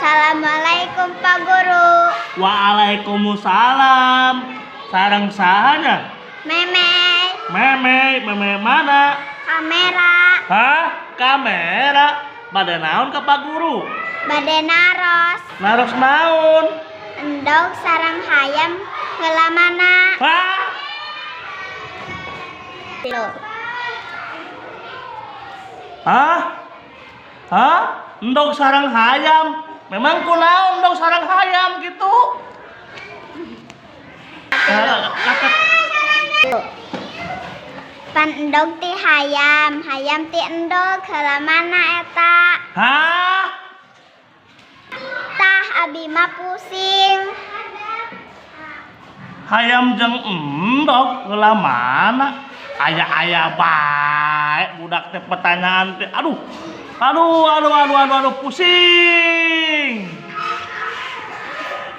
Assalamualaikum, Pak Guru. Waalaikumsalam. Sareng saha nya? Meme. Meme, meme mana? Kamera. Hah? Kamera? Bade naon ka Pak Guru? Bade naros. Naros naon? Endog sareng hayam heula mana? Hah? Tilu. Hah? Hah? Endog sareng hayam. Memang kunaon endog sareng hayam gitu? Kata Tilu. Pan endog ti hayam, hayam ti endog, heula mana eta? Hah? Tah, abi mah pusing. Hayam jeung endog heula mana? Aya-aya bae budak teh pertanyaan teh. Aduh. Aduh, aduh, aduh, aduh, aduh, pusing.